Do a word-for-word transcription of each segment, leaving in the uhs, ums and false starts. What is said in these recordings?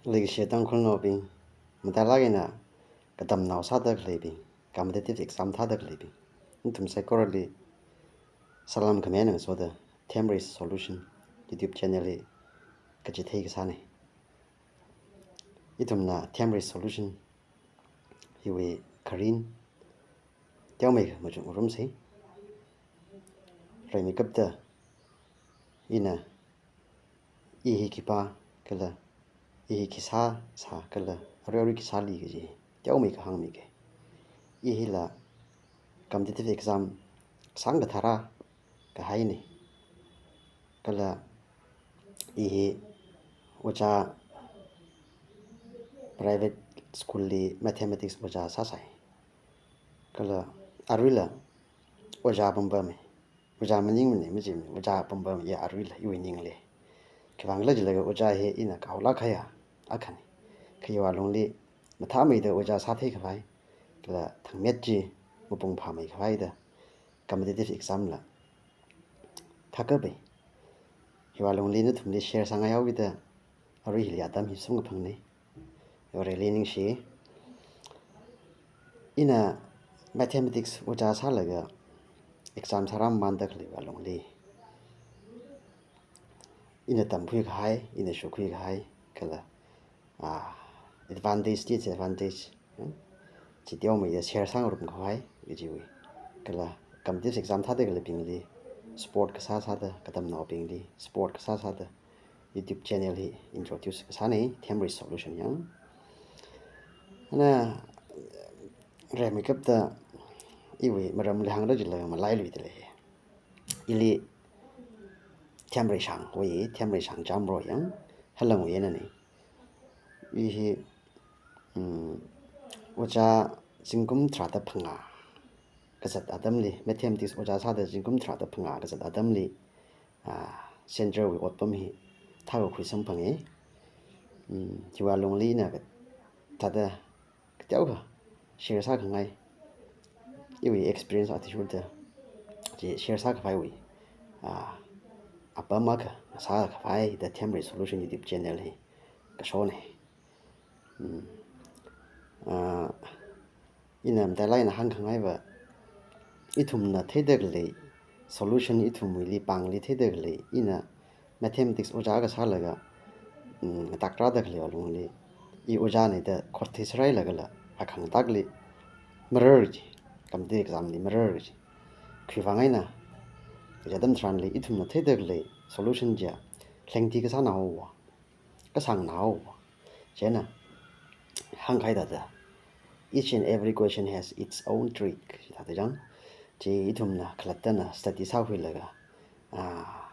Leikashi Tangkhulnaobing, matailāk eina katamnao sāda khaleibing, competitive exam thāda khaleibing, nathum saikorali salam khami eina ngasoda, Themrei's Solution YouTube channel li kachithei kasāna. Ithumna Themrei's Solution hiwui kharing teomeikha machukngarumsa. Rimeikapta ina, i hi khipā kala, i hi khisā sā kala, arui arui khisāli kaji teomeikha hāngmiga. I hila competitive exam sāngkatharā kahaina. Kala i hi ojā, private school li mathematics ojā sāsai. Kala aruila ojā pampama. Ojā maningmana, majimana, ojā pampama ya aruila iwui ningli. Khiwuivang khala jilaga ojā hi ina kahaolāk kahaiya akhana. Kha iwui lungli mathāmeida ojā sāthei khavai, kala thangmet chi mapung phāmei khavai da competitive exam la thākapai. Hiwui lungli nathumli share sāngai haokida arui hili atam hi samkaphangna. Vareli ningshi. Ina mathematics ojā sālaga exam sārāmamanda khaleiwui lungli, ina tamkhui kahai, ina shokhui kahai, kala, ah, advantage, disadvantage, hmm? Chi teomeida share sāngarum khavai kajiwui. Kala competitive exam thāda khaleibingli support kasā sāda, katamnaobingli support kasā sāda YouTube channel hi introduce kasāna, Themrei's Solution yang. Ana, rimeikapta iwui maramli hāngra jilaga malailuidalei. Ili Themreishang, oi, Themreishang Jamro yang, Halangwui einana. I hi, mm, ojā zingkum tharāda phangā kazat atamli, mathematics ojā sāda zingkum tharāda phangā kazat atamli, ah, center wui otpam hi thākakhui samphanga. Mm, hiwui lungli ina kathāda kateokha share sākhangai, iwui experience athishurda chi share sākhavaiwui, ah, apam akha sākhavai da Themrei's Solution YouTube channel hi kashona. Hmm. Ah, ina matailāk eina hāngkhangaiva, ithumna theida khalei solution, ithumwuili pāngli theida khalei, ina mathematics ojā kasālaga, mm, ngatākrāda khaleiwui lungli, i ojāna da khotthei sārailagala, akhangatākli marar ji, competitive exam li marar ji. Khiwuivang eina, kaja atam tharanli ithumna theida khalei solution chiya lengthi kasānao, kasāngnao. Chieina hāngkahai thāda, each and every question has its own trick, thāda jang. Chi ithumna khalattana study sākhuilaga, ah,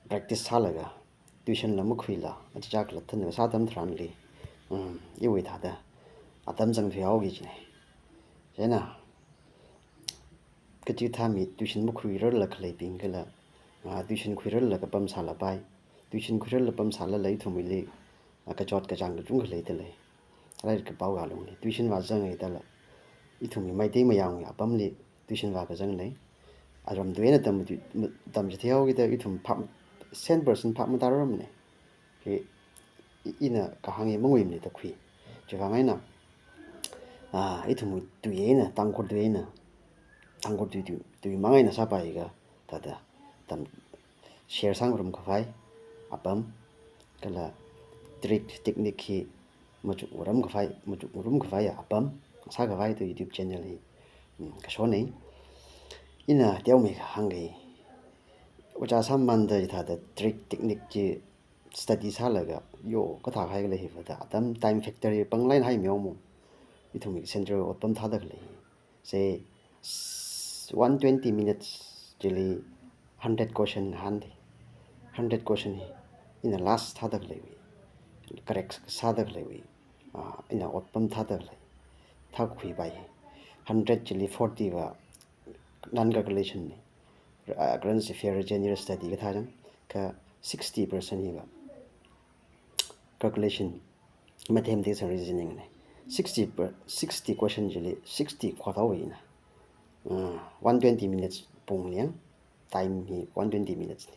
practice sālaga, tuition la makhuila, achichā khalattana sā atam tharanli, um, iwui thāda atam zangthuihaoki kajina. Chieina kachikathā mi tuition makhuirarla khaleibing kala, ah, tuition khuirarla kapam sālapai. Tuition khuirarla pamsālala ithumwuili, ah, kachot kachāng kachungkha leidalei. Lairik kapao alungli tuition vāzanga dala, ithumwui Meitei mayangwui apamli tuition vākazang lei. Aram tui eina tam, tam chitheihaokida ithum phap, cent percent phap matāramana. Hi, i-, ina kahāng hi manguimana da khui. Chiwuivang eina, ah, ithum tui eina, Tangkhul tui eina, Tangkhul tui, tui, tui mang eina sāpaiakha, thāda tam share sāngarum khavai apam, kala trick technique hi machukngarum khavai, machukngarum khavai apam sākhavai da YouTube channel hi, mm, kashona. Ina teomeikha hāngga. Ojā sāmamanda hithāda trick technique chi study sālaga, yo, kathākahai khala hiva da, atam time factor hi pānglāk eina haimihaomo. Ithumwui center otpam thāda khalei. Say, s-, one twenty minutes chili hundred question ngahānda. Hundred question hi ina last thāda khaleiwui, correct sāda khaleiwui, ah, ina otpam thāda khalei, thākhuipai. Hundred chili forty va non-calculation na. Ah, Grant's Fair General Study kathā jang, kha sixty percent hiva calculation, mathematics and reasoning na. Sixty per, sixty question chili sixty khuihaowa ina. Ah, one twenty minutes pung liang, time hi one twenty minutes na.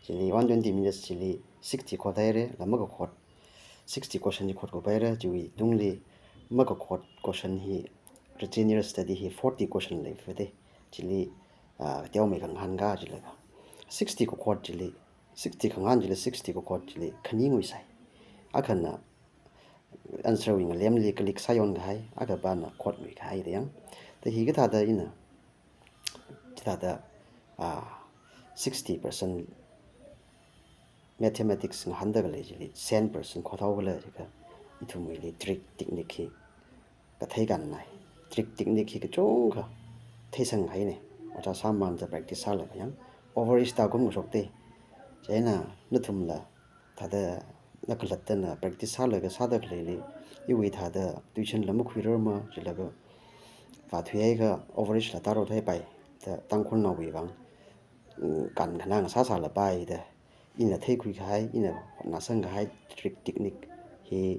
Chili one twenty minutes chili sixty khothaira, la makakhot, sixty question hi khot kapaira, chiwui tungli makakhot question hi, routine study hi forty question lei fete. Chili, ah, teomei khangahān ka chila ka. Sixty kakhot chili, sixty khangahān chili, sixty kakhot chili, khani ngui sai. Akhana answer wui ngalemli click sāyon kahai, akhapana khot ngui kahai da yang. Ta hikathāda ina, chithāda, ah, sixty percent mathematics ngahānda khalei chili, ten percent khothao khala jiakha, ithumwuili trick technique hi kathei kannai. Trick technique hi kachungkha theisang haina. Ojā sāmamānda practice sālaga yang, over ista kum kashokte. Chieina nathumla thāda na khalattana practice sālaga sāda khaleili, iwui thāda tuition la makhuirarma, chilaga vāthuihaiakha overage la tārot haipai, da Tangkhulnaowui vang, mm, kan khanang sāsāla pai da, ina theikhui kahai, ina hotnasang kahai trick technique hi,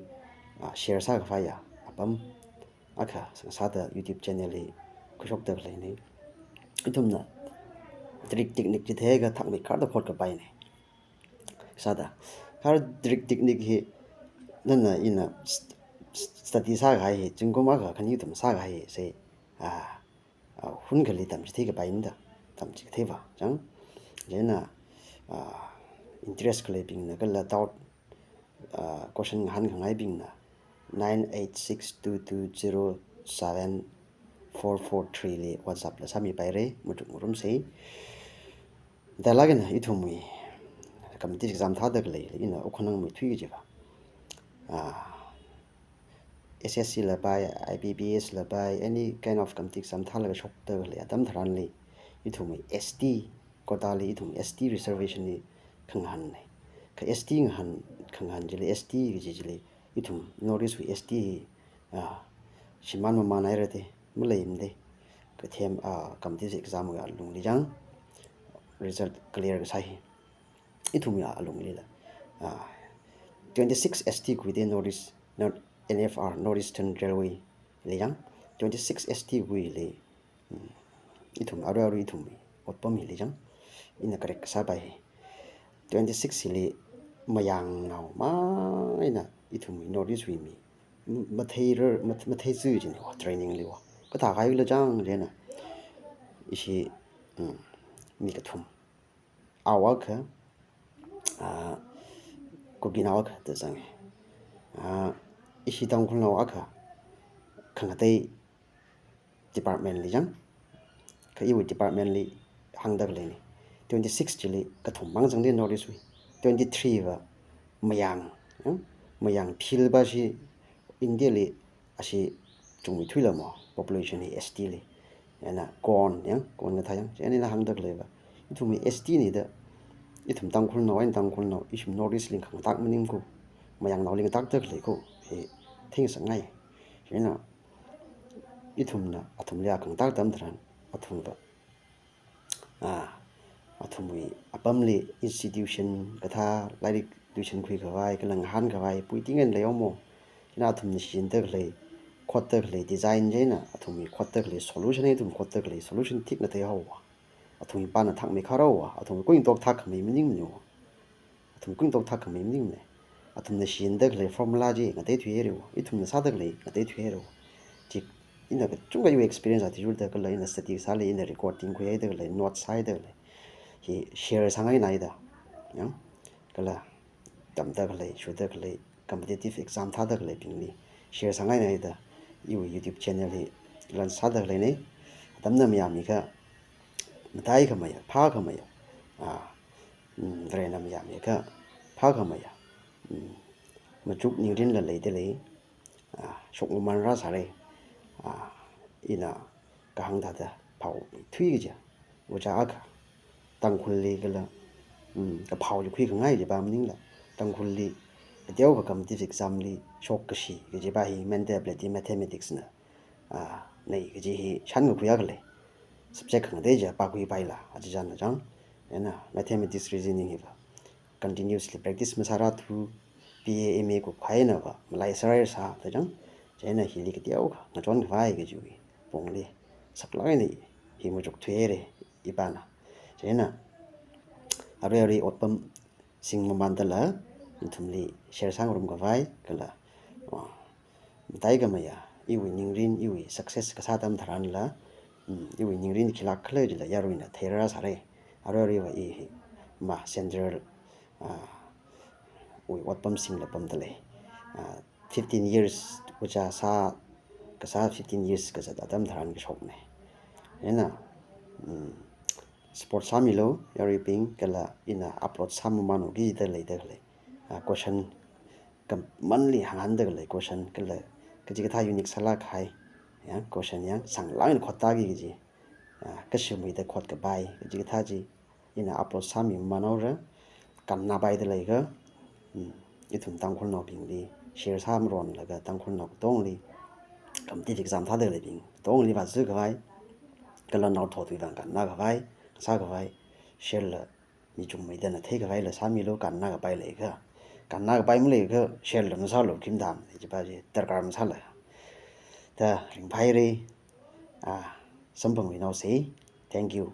ah, share sākhavaiya apam akha sāda YouTube channel hi khuishokda khaleina. Ithumna trick technique chi theiakha thakmeikharda khot kapaina. Sāda. Kha trick technique hi nana ina st-, st-, study sākahai hi, zingkum akha khani athum sākahai hi, se, ah, ah, hun akhali tamchithei kapaina da, tamchitheiva, chang. Chieina, ah, interest khaleibingna kala doubt, ah, question ngahānkhangaibingna, nine eight six two two zero seven four four three li WhatsApp la sāmipaira, machuk ngarumsa. Dalagana ithumwui competitive exam thāda khaleili ina ukhanang meithui kajiva, ah, S S C la pai, I B P S la pai, any kind of competitive exam thālaga shokda khalei atam tharanli, ithumwui S T quota li, ithum S T reservation li khangahānna. Kha S T ngahān, khangahān chili, S T kaji chili, ithum North East wui S T hi, ah, shimān mamānhaira te, maleimana te. Kathem, ah, competitive exam wui alungli chang, result clear kasā hi. Ithumwui alunglila, ah, twenty-six S T khuida North East, North, N F R, North Eastern Railway li chang, twenty-six S T khuili, mm, ithum arui arui ithumwui otpam hili chang, ina correct kasāpai hi. Twenty-six hili Mayangnao mang eina ithumwui North East wui mi, m-, matheirar, math-, matheithui jin wa, training li wa. Kathā kahaila chang chieina, ishi, mm, mi kathum. Ao akha, ah, Kukinaowui akha da zanga. Ah, ishi Tangkhulnao akha, khangatei department li chang. Kha iwui department li hāngda khaleina. Twenty-six chili kathum mang zangda North East wui. Twenty-three va Mayang, ya? Mayang philva shi India li ashi chungmeithuila mo, population hi S T li. Chieina Kon, ya, Kon kathā yang, chieina ina hāngda khaleiva, ithumwui S T na da, ithum Tangkhulnao, eina Tangkhulnao, ithum North East li khangatak maning ko, Mayangnaoli ngatakda khalei ko, hi, theingasakngai. Chieina, ithumna, athumli khangatak atam tharan, athumva, ah, athumwui apamli institution kathā, lairik tuition khuikhavai, kala ngahānkhavai, puiting eina leiya mo. Chieina athumna shichinda khalei, khotda khalei design chieina, athumwui khotda khalei solution hi ithum khotda khalei solution thik ngateihao wa. Athumwui pana thakmeikharhao wa, athumwui kuingatok thak khamei maningmana wa. Athum kuingatok thak khamei maningmana. Athumna shichinda khalei formula chi ngateithuihaira wa. Ithumna sāda khalei ngateithuihaira wa. Chi ina kachungkha iwui experience athishurda kala ina study sāli, ina recording khuihaida khalei, notes sāhaida khalei. Hi share sāngainai da. Ya? Kala tamda khalei, shuda khalei, competitive exam thāda khaleibingli share sāngainai da. Iwui YouTube channel hi launch sāda khaleina. Atamna mayāmiakha, mataikhameiya, phākhameiya. Ah, mm, Varena mayāmiakha, phākhameiya. Mm, machuk ningrinla leida lei. Ah, shokmamān rāsāra. Ah, ina kahāng thāda phaomeithui kaja. Ojā akha, Tangkhulli kala, mm, kaphao chi khuikhangai kajiva maningla, Tangkhulli kateokha competitive exam li shokkashi kajiva hi mental ability mathematics na, ah, nei kaji hi shānkakhuiya khalei. Subject khangatei chi pākhuipaila, aja chānna chang. Chieina mathematics, reasoning hiva continuously practice masārāthu, B A, M A kupkahai einava, malai sarai sā, da chang. Chieina hili kateokha ngachonkhavai kajiwui pongli, saklāk eina hi machukthuihaira, ipana. Chieina, arui arui otpamsing mamandala nathumli share sāngarum khavai kala, ah, mataikhamei ya, iwui ningrin, iwui success kasā atam tharanla, mm, iwui ningrin khilāk khala chila yaruina theirāsāra. Arui aruiva i hi ma Central, ah, wui otpamsingla pamdalei. Ah, fifteen years ojā sā, kasā fifteen years kazat atam tharan kashokna. Chieina, mm, support sāmilu, yaruibing, kala ina upload sāmamān haoki da leida khalei, ah, question kamanli hānghānda khalei question kala, kachikathā unique sālāk kahai, ya, question yang sānglāk eina khottāki kaji, ah, kashimeida khot kapai, kachikathā chi ina upload sāmimamān haora, kannāpaida leiakha, mm, ithum Tangkhulnaobingli share sāmaronlaga Tangkhulnao katongli, competitive exam thāda khaleibing katongli vāzat khavai, kala naothotwui vang kannā khavai, sā khavai, share la mi chungmeida na theikhavaila sāmilu, kannā kapai leiakha. Kannā kapai maleiakha share la masālu khim dam, chipa chi darkar masāla. Da ringphāhaira, ah, samphangluinaosa. Thank you.